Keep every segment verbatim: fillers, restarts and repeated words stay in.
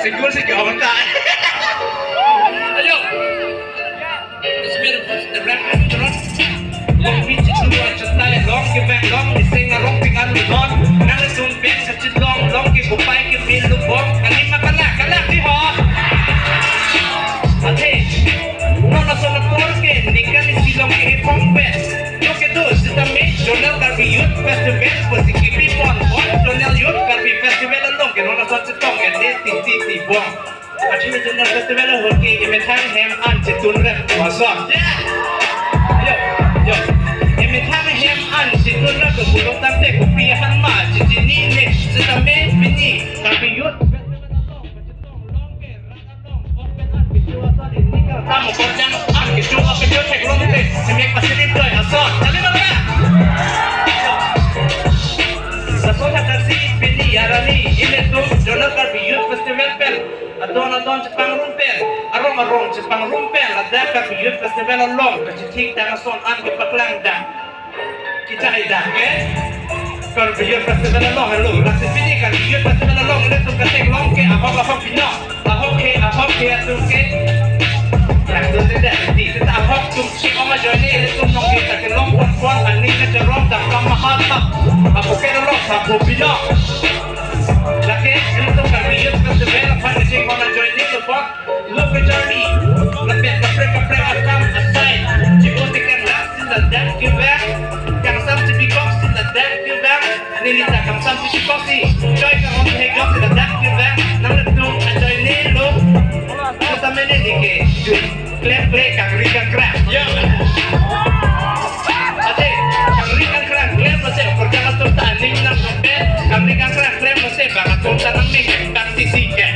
Kul si ke-ong ta. Ayo. It's beautiful. The rap is the rock. Long beat to a chatai, long ke bang, long di sing arong ping an don. Nang sum bang sa chit long, long ke kupai ke mil lu bong. Kali ma kala, kala di ho. Ate. Non ason apor ke ningkan isi long ke hepong best. Lo kedo sitame Zonal Karbi Youth Festival pusi kipi pon pon Zonal Youth Karbi Festival along ke non ason chetong ke de ti ti ti bong. Achi Zonal Festival along ke emethang hem an chetun rap ason. Yo, yo. Emethang hem an chetun rap pulo tangte kopi ahan ma chechini ne sitame pini Karbi Youth Festival along chetong long ke rat along open an kecho ason ini ke tamo korjang an kecho apen yo theklongte semek pasini doi ason. Kali ma kala? Laso thakthaksi pini arni ilitum Zonal Karbi Youth Festival pen adon adon chepangrum pen, arong arong chepangrum pen ladak Karbi Youth Festival along kachithik tang ason an kepaklang dang. Kichai dang ke Karbi Youth Festival along helo. Lasi pini Karbi Youth Festival along ilitum katheklong ke ahok ahok pino. Ahok ke, ahok ke atum ke. Nang tu tidak di kita ahok tum si ong ajoine ilitum nong kita kelong pon pon ani ke jorong dam kam mahal ta. Apoke along sa ko pino. Lake ilitum Karbi Youth Festival aphan isi ong ajoine lo pon. Lo ke journey. Lapen kaprek kaprek akam asai. Chipo tekan rak si ladak kevang. Kangsam chibikok si ladak kevang. Neli ta kangsam chibikok si. Joy ka hong he gok si ladak kevang. Nangtum ajoine lo. Sitame neli ke. Klem kle kangri kangkrak. Yo. Ate, kangri kangkrak klem masi, kerja atum ta aning nang sampai, kangri kangkrak klem masi, bang atum ta nang ning, bang tisi ke.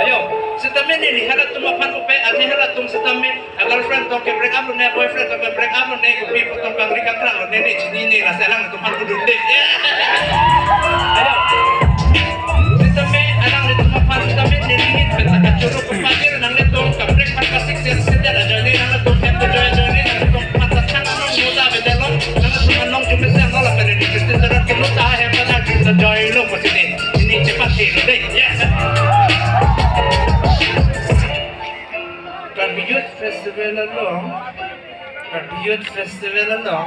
Ayo, sitame neli halatum aphan kopi, ate halatum sitame, a girlfriend tong ke break up lone, boyfriend tong ke break up lone, kopi pu tong kangri kangkrak lone, ne chini ne, lasi alangtum aphan kudun de. Ayo. Sitame, alanglitum aphan sitame, neli pen ta kachoro kepagir, nanglitum kaprek phan kasik sesi sida ajoine, nanglitum hem ta joy ajoine, nanglitum aphan ta thang anong muda bedelo, nanglitum anong jumese angola pen ini Kristen jarat ke muda hem ta arjun ta joy lo posite. Ini cepat sih, deh. Yes. Karbi Youth Festival along, Karbi Youth Festival along,